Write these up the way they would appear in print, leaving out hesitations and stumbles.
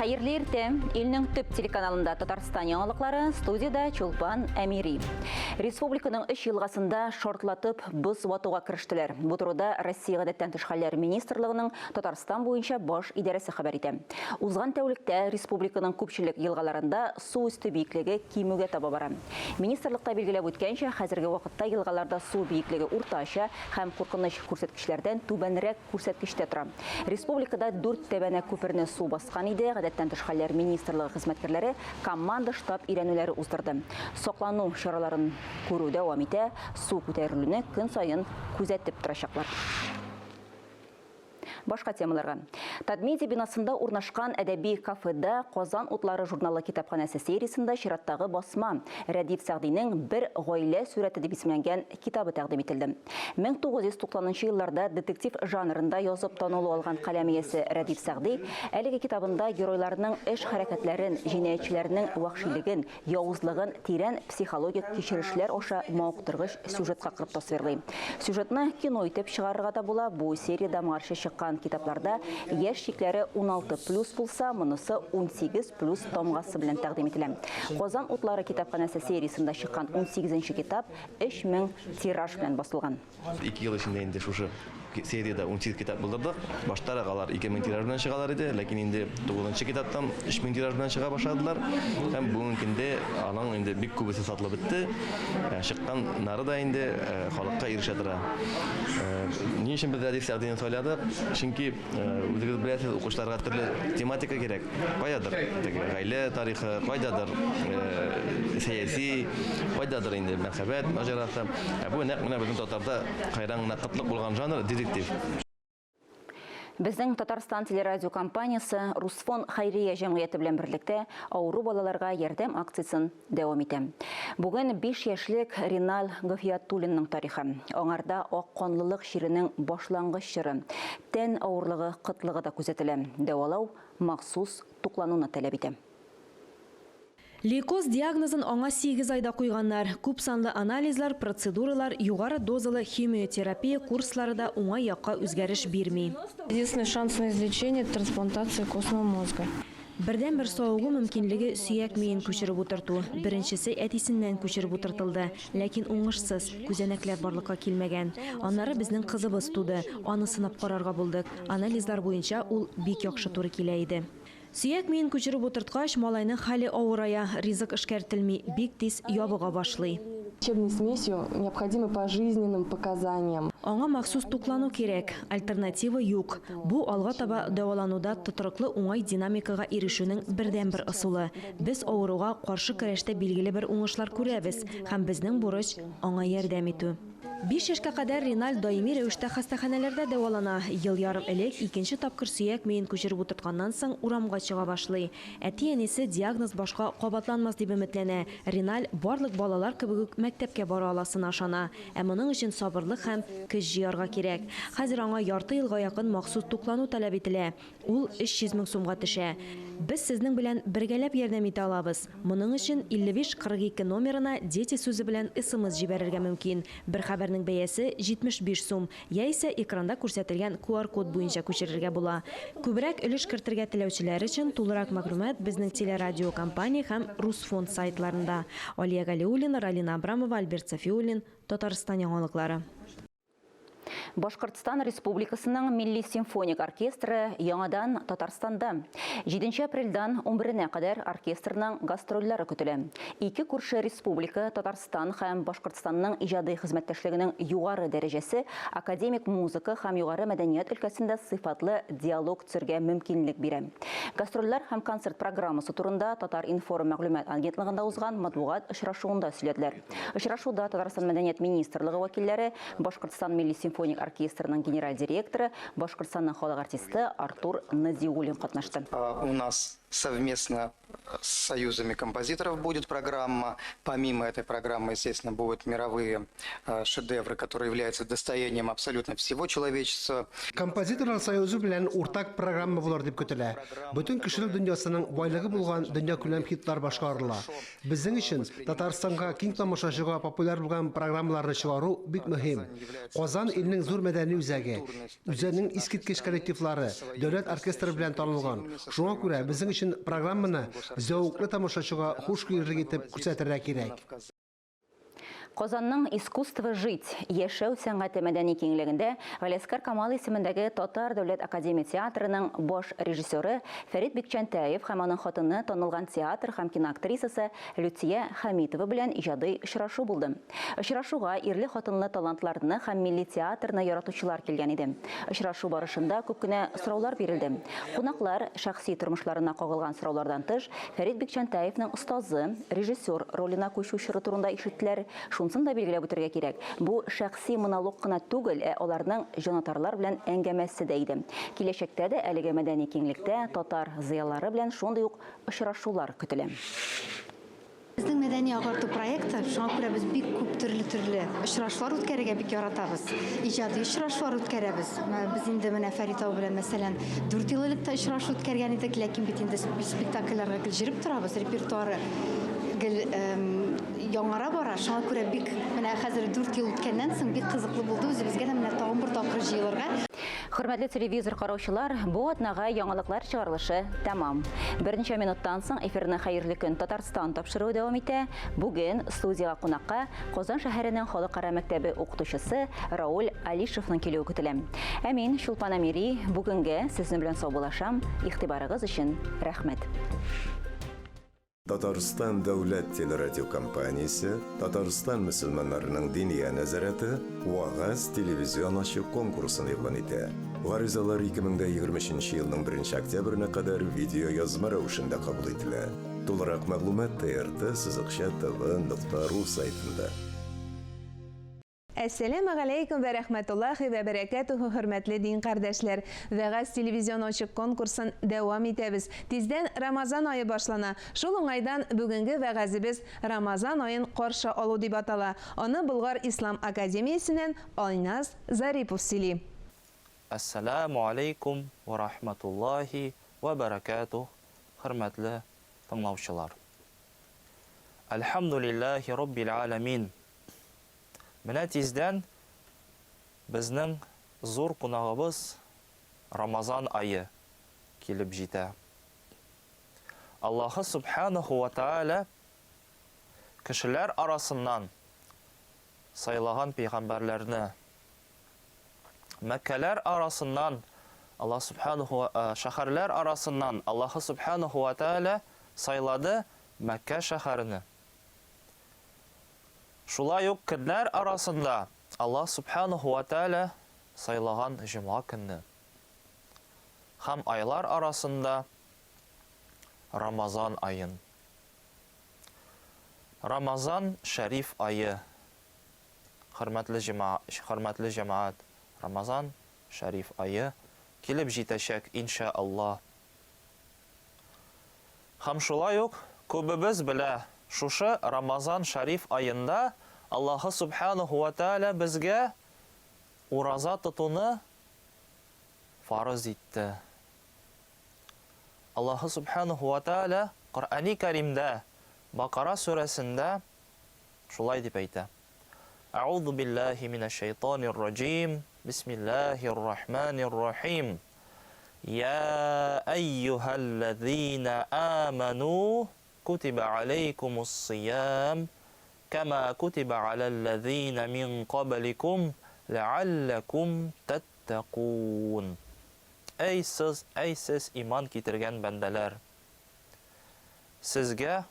Хәерле иртә! Илнең төп телеканалында Татарстан яңалыклары, студиядә Чулпан Әмири. Республиканың өч елгасында шартлатып боз ватуга керештеләр. Бу турыда Россия гадәттән тыш хәлләр министрлыгының Татарстан буенча баш идарәсе хәбәр итә. Узган тәүлектә республиканың күпчелек елгаларында су өсте биеклеге кимүгә таба бара. Министрлыкта билгеләп үткәнчә, хәзерге вакытта елгаларда су биеклеге уртача һәм куркыныч күрсәткечләрдән түбәнрәк күрсәткечтә тора. Республикада дүрт тәбәнәк күперне су баскан иде. Гадәттән тыш хәлләр министрлыгы хезмәткәрләре команда-штаб өйрәнүләре уздырды. Саклану чараларын күрү дәвам итә, су күтәрелүне көн саен күзәтеп торачаклар. Башка темаларга. Татмедиа бинасында урнашкан әдәби кафеда Казан утлары журналы китапханәсе сериясендә чираттагы басма Рәдиф Сәгъдинең Бер гаилә сурәте дип исемләнгән китабы тәкъдим ителде. 1990 нчы елларда детектив жанрында язып танылу алган каләм иясе Рәдиф Сәгъди әлеге китабында геройларының эш-хәрәкәтләрен, җинаятьчеләрнең вәхшилеген, явызлыгын тирән психологик кичерешләр аша мавыктыргыч сюжетка кырып тасвирлый. Сюжетны кино итеп чыгарырга да була, бу сериядә моңарчы чыккан китапларда яшь чикләре 16 плюс булса, монысы 18 плюс тамгасы белән тәкъдим ителә. Казан утлары китапханәсе сериясендә чыккан унсигезенче китап 3000 тираж белән басылган. Ике ел эчендә инде шушы сериядә 18 китап булдырдык. Баштарак алар 2000 тираж белән чыгалар иде, ләкин инде 9 китаптан 3000 тираж белән чыга башладылар. Һәм бүгенге көндә аның инде бик күбесе сатылып бетте. Э, чыкканнары да инде э, халыкка ирешә тора. Э, ни өчен без Рәдиф Сәгъдине сайладык? Чөнки үзегез беләсез, укучыларга төрле тематика кирәк. Кайдадыр теге гаилә тарихы, кайдадыр сәяси, кайдадыр инде мәхәббәт маҗарасы. Ә бу нәкъ менә безнең татарда хайран гына кытлык булган жанр детектив. Безнең Татарстан телерадиокомпаниясе Русфон хәйрия җәмгыяте белән берлектә авыру балаларга ярдәм акциясен дәвам итә. Бүген 5 яшьлек Риналь Гафиятуллинның тарихы. Аңарда ак канлылык чиренең башлангыч чоры, тән авырлыгы кытлыгы да күзәтелә. Дәвалау махсус туклануны таләп итә. Лейкоз диагнозын аңа сигез айда куйганнар. Күп санлы анализлар, процедуралар, югары дозалы химиотерапия курслары да уңай якка үзгәреш бирми. Единственный шанс на излечение, это трансплантация костного мозга. Бердәнбер савыгу мөмкинлеге, сөяк миен күчереп утырту. Беренчесе әтисеннән күчереп утыртылды, ләкин уңышсыз, күзәнәкләр барлыкка килмәгән. Аннары безнең кызыбыз туды, аны сынап карарга булдык. Анализлар буенча ул бик яхшы туры килә иде. Сөяк миен күчереп утырткач, малайның хәле авырая, ризык эшкәртелми, бик тиз ябыга башлый. Лечебной смесью необходимой по жизненным показаниям. Аңа махсус туклану кирәк, альтернатива юк. Бу, алга таба дәвалануда тотрыклы уңай динамикага ирешүнең бердәнбер ысулы. Без авыруга каршы көрәштә билгеле бер уңышлар күрәбез һәм безнең бурыч, аңа ярдәм итү. Биш яшькә кадәр Риналь даими рәвештә хастаханәләрдә дәвалана. Ел ярым элек икенче тапкыр сөяк миен күчереп утыртканнан соң урамга чыга башлый. Әти-әнисе диагноз башка кабатланмас дип өметләнә. Риналь барлык балалар кебек үк мәктәпкә бара аласына ышана. Ә моның өчен сабырлык һәм көч җыярга кирәк. Хәзер аңа ярты елга якын махсус туклану таләп ителә. Ул 300 мең сумга төшә. Без сезнең белән бергәләп ярдәм итә алабыз. Моның өчен 55 42 номерына Дети сүзе белән смс җибәрергә мөмкин. Бер хәбәрнең бәясе 75 сум, яисә экранда күрсәтелгән QR-код буенча күчерергә була. Күбрәк өлеш кертергә теләүчеләр өчен тулырак мәгълүмат безнең телерадиокомпания һәм Русфонд сайтларында. Алия Галиуллина, Ралина Абрамова, Альберт Сафиуллин, Татарстан яңалыклары. Башкортстан Республикасының Милли симфоник оркестры яңадан Татарстанда. 7 апрельдән 11-нә кадәр оркестрның гастрольләре көтелә. Ике күрше республика Татарстан һәм Башкортстанның иҗади хезмәттәшлегенең югары дәрәҗәсе академик музыка һәм югары мәдәният өлкәсендә сыйфатлы диалог төзергә мөмкинлек бирә. Гастрольләр һәм концерт программасы турында Татар-информ мәгълүмат агентлыгында узган матбугат очрашуында сөйләделәр. Очрашуда Татарстан Мәдәният министрлыгы вәкилләре, Башкортстан Милли симфоник оркестрының генераль директоры, Башкортстанның халык артисты Артур Назиуллин катнашты. У нас совместно с союзами композиторов будет программа. Помимо этой программы, естественно, будут мировые шедевры, которые являются достоянием абсолютно всего человечества. Композиторлар союзы белән уртак программа булыр дип көтелә. Бөтен кешелек дөньясының байлыгы булган дөньякүләм хитлар башкарыла. Безнең өчен Татарстанга киң тамашачыга популяр булган программаларны чыгару бик мөһим. Казан илнең зур мәдәни үзәге. Үзәнең искиткеч коллективлары, дәүләт оркестры белән танылган. Шуңа күрә безнең өчен өчен программаны зәвыклы тамашачыга хуш килерлек итеп күрсәтергә кирәк. Казанның Искусство жить яшәү сәнгате мәдәни киңлегендә Галиәсгар Камал исемендәге Татар дәүләт академия театрының баш режиссеры Фәрит Бикчәнтәев һәм аның хатыны танылган театр һәм киноактрисасы Люция Хәмитова белән иҗади очрашу булды. Очрашуга ирле-хатынлы талантларны һәм милли театрны яратучылар килгән иде. Очрашу барышында күп кенә сораулар бирелде. Кунаклар шәхси тормышларына кагылган сораулардан тыш, Фәрит Бикчәнтәевның остазы, режиссер роленә күчү чоры турында ишеттеләр. Шунысын да билгеләп үтәргә кирәк, бу шәхси монолог кына түгел, ә аларның җанатарлар белән әңгәмәсе дә иде. Киләчәктә дә әлеге мәдәни киңлектә татар зыялылары белән шундый ук очрашулар көтелә. Безнең мәдәни агарту проекты, шуңа күрә без бик күп төрле-төрле очрашулар үткәрергә бик яратабыз. Иҗади очрашулар үткәрәбез. Без инде менә Фәрит абый белән, мәсәлән, дүрт ел элек тә очрашу үткәргән идек, ләкин бит инде спектакльләргә гел җөреп торабыз, репертуары гел яңара бара. Шуңа күрә бик менә хәзер дүрт ел үткәннән соң бик кызыклы булды үзебезгә дә менә тагын бер тапкыр җыелырга. Хөрмәтле телевизор караучылар, бу атнага яңалыклар чыгарылышы тәмам. Берничә минуттан соң эфирны Хәерле көн Татарстан тапшыруы дәвам итә. Бүген студиягә кунакка Казан шәһәренең халыкара мәктәбе укытучысы Рауль Алишевның килүе көтелә. Ә мин, Чулпан Әмири, бүгенгә сезнең белән саубуллашам. Игътибарыгыз өчен рәхмәт. Татарстан дәүләт телерадиокомпаниясе, Татарстан мөселманнарының Диния нәзарәте Вәгазь телевизион ачык конкурсын игълан итә. Гаризалар 2023 нче елның беренче октябренә кадәр видеоязма рәвешендә кабул ителә. Тулырак мәгълүмат TRT сызыкча TV нокта ру сайтында. Әссәләмә галәйкүм вә рәхмәтуллахи вә бәрәкәтүһү, хөрмәтле дин кардәшләр! Вәгазь телевизион ачык конкурсын дәвам итәбез. Тиздән Рамазан ае башлана. Шул уңайдан бүгенге вәгазебез Рамазан аен каршы алу дип атала. Аны Болгар ислам академиясеннән Айназ Зарипов сөйли. Әссәләмү аләйкүм вә рахмәтуллаһи вә бәрәкәтүһ, хөрмәтле тыңлаучылар! Әлхәмдүлилләһи роббил галәмин. Менә тиздән безнең зур кунагыбыз Рамазан ае килеп җитә. Аллаһы Сүбхәнәһү вә Тәгалә кешеләр арасыннан сайлаган пәйгамбәрләрне, Мәккәләр арасыннан Аллаһ Сүбхәнәһү вә шәһәрләр арасыннан Аллаһы Сүбхәнәһү вә Тәгалә сайлады Мәккә шәһәрене. Шулай ук көннәр арасында Аллаһ Сүбхәнәһү вә Тәгалә сайлаган җомга көнне һәм айлар арасында Рамазан аен. Рамазан шәриф ае. Хөрмәтле хөрмәтле җәмәгать, Рамазан шәриф ае килеп җитәчәк, иншә Аллаһ. Һәм шулай ук күбебез белә, шушы Рамазан шәриф аенда Аллаһы Сүбхәнәһү вә Тәгалә безгә ураза тотуны фарыз итте. Аллаһы Сүбхәнәһү вә Тәгалә Коръәни Кәримдә, Бакара сүрәсендә шулай дип әйтә. Әгъузу биллаһи минәш шәйтанир раҗим. Бисмиллаһир рахманир рахим. Йа әйюһәлләзина аману кутиба алейкумус сиям кама кутиба аләлләзина мин кабликум ләалләкум тәттәкун. Әй сез, әй сез иман китергән бәндәләр! Сезгә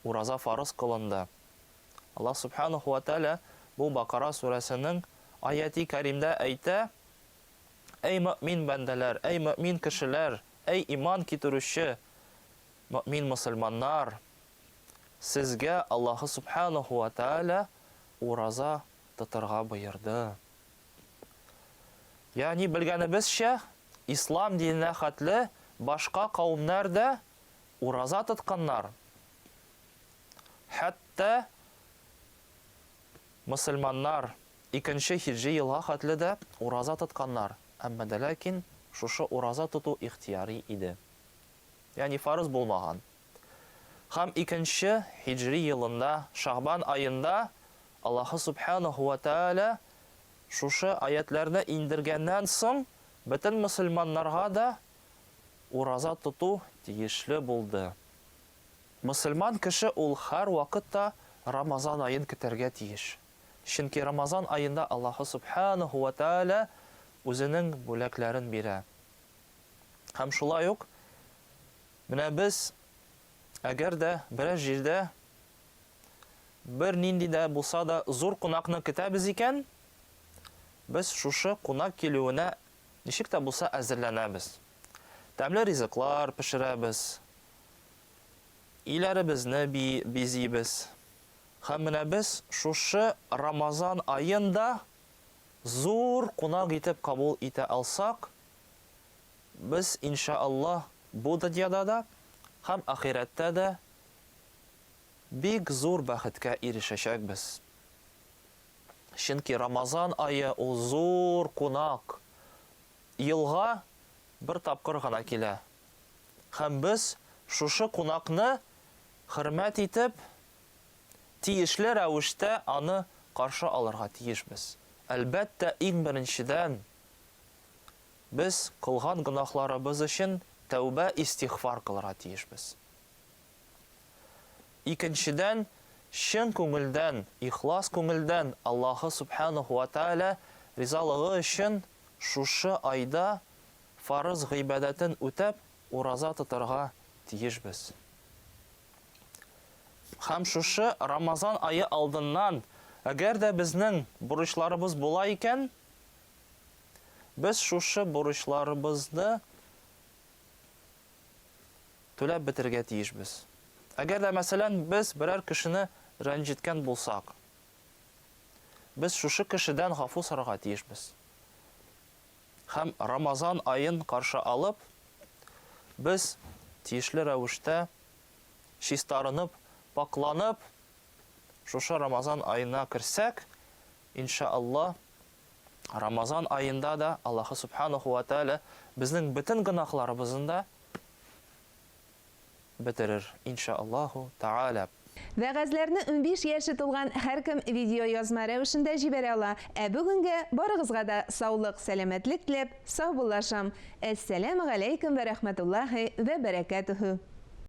ураза фарыз кылынды. Аллаһ Сүбхәнәһү вә Тәгалә бу Бакара сүрәсенең аяти кәримдә әйтә, Әй мөэмин бәндәләр, әй мөэмин кешеләр, әй иман китерүче мөэмин мөселманнар, сезгә Аллаһы Сүбхәнәһү вә Тәгалә ураза тотырга боерды. Ягъни белгәнебезчә, ислам диненә хәтле башка кавемнәр дә ураза тотканнар. Хәтта мөселманнар икенче һиҗри елга хәтле дә ураза тотканнар, әмма дә ләкин шушы ураза тоту ихтыяри иде. Ягъни фарыз булмаган. Һәм икенче һиҗри елында, Шәгъбан аенда Аллаһы Сүбхәнәһү вә Тәгалә шушы аятьләрне иңдергәннән соң, бөтен мөселманнарга да ураза тоту тиешле булды. Мөселман кеше ул һәрвакыт та Рамазан аен көтәргә тиеш. Чөнки Рамазан аенда Аллаһы Сүбхәнәһү вә Тәгалә үзенең бүләкләрен бирә. Һәм шулай ук менә без әгәр дә берәр җирдә бер нинди дә булса да зур кунакны көтәбез икән, без шушы кунак килүенә ничек тә булса әзерләнәбез. Тәмле ризыклар пешерәбез, өйләребезне бизибез. Һәм менә без шушы Рамазан аен да зур кунак итеп кабул итә алсак, без, инша Аллаһ, бу дөньяда да һәм ахирәттә дә бик зур бәхеткә ирешәчәкбез. Чөнки Рамазан ае ул зур кунак, елга бер тапкыр гына килә. Һәм без шушы кунакны хөрмәт итеп, тиешле рәвештә аны каршы алырга тиешбез. Әлбәттә, иң беренчедән, без кылган гөнаһларыбыз өчен тәүбә-истигъфар кылырга тиешбез. Икенчедән, чын күңелдән, ихлас күңелдән Аллаһы Сүбхәнәһү вә Тәгалә ризалыгы өчен шушы айда фарыз гыйбадәтен үтәп, ураза тотарга тиешбез. Һәм шушы Рамазан ае алдыннан, әгәр дә безнең бурычларыбыз була икән, без шушы бурычларыбызны түләп бетерергә тиешбез. Әгәр дә, мәсәлән, без берәр кешене рәнҗеткән булсак, без шушы кешедән гафу сорарга тиешбез. Һәм Рамазан аен каршы алып, без тиешле рәвештә чистарынып, пакъланып, шушы Рамазан аена керсәк, инша Аллаһ, Рамазан аенда да Аллаһы Сүбхәнәһү вә Тәгалә безнең бөтен гөнаһларыбызны да бетерер, инша Аллаһу Тәгалә. Вәгазьләрне 15 яше тулган һәркем видеоязма рәвешендә җибәрә ала. Ә бүгенгә барыгызга да саулык, сәламәтлек теләп, саубуллашам. Әссәләмегаләйкем вә рәхмәтуллаһи вә бәрәкәтүһү.